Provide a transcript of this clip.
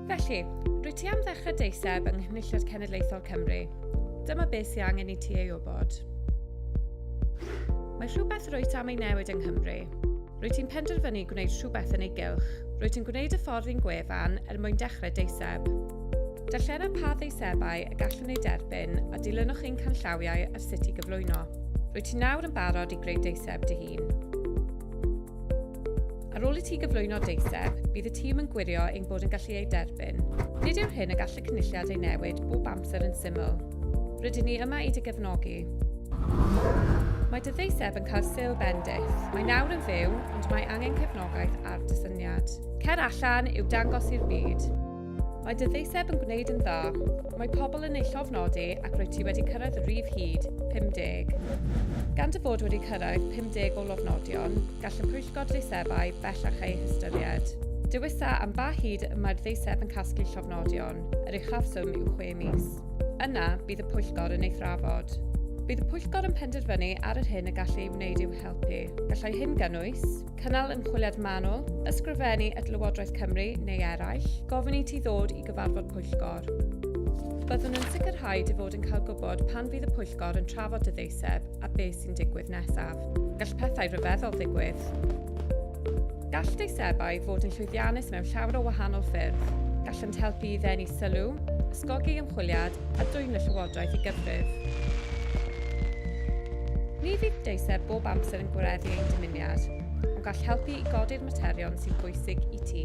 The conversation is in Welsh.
Felly, rwyt ti am ddechrau deiseb yng Nghynulliad Cenedlaethol Cymru. Dyma beth sydd angen i ti ei wybod. Mae rhywbeth rwyt am ei newid yng Nghymru. Rwyt ti'n penderfynu gwneud rhywbeth yn ei gylch. Rwyt yn gwneud y ffordd i'n gwefan er mwyn dechrau deiseb. Darllena pa ddeisebau y gallwn eu derbyn a dilynwch ein canllawiau ar sut i gyflwyno. Rwyt ti nawr yn barod i greu deiseb dy hun. Ar ôl i ti gyflwyno deiseb, bydd y tîm yn gwirio ein bod yn gallu ei derbyn. Nid yw'r hyn y gall y Cynulliad ei newid bob amser yn syml. Rydyn ni yma i dy gefnogi. Mae dy ddeiseb yn cael sêl bendith. Mae nawr yn fyw, ond mae angen cefnogaeth ar dy syniad. Cer allan i'w dangos i'r byd. Mae dy ddeiseb yn gwneud yn dda. Mae pobl yn ei llofnodi ac rwyt ti wedi cyrraedd y rhif hyd, 50. Gan dy fod wedi cyrraedd 50 o lofnodion, gall y Pwyllgor Deisebau bellach eu hystyried. Dewisa am ba hyd y mae'r ddeiseb yn casglu llofnodion, yr uchafswm yw chwe mis. Yna, bydd y Pwyllgor yn ei thrafod. Bydd y Pwyllgor yn penderfynu ar yr hyn y gall ei wneud i'w helpu. Gallai hyn gynnwys. Cynnal ymchwiliad manwl, ysgrifennu at Lywodraeth Cymru neu eraill, gofyn i ti ddod i gyfarfod pwyllgor. Byddwn yn sicrhau dy fod yn cael gwybod pan fydd y pwyllgor yn trafod dy ddeiseb a beth sy'n digwydd nesaf. Gall pethau rhyfeddol ddigwydd. Gall deisebau fod yn llwyddiannus mewn llawer o wahanol ffyrdd. Gallant helpu i ddenu sylw, ysgogi ymchwiliad a dwyn y llywodraeth i gyfrif. Ni fydd deiseb bob amser yn gwireddu ein dymuniad, ond gall helpu i godi'r materion sy'n bwysig i ti.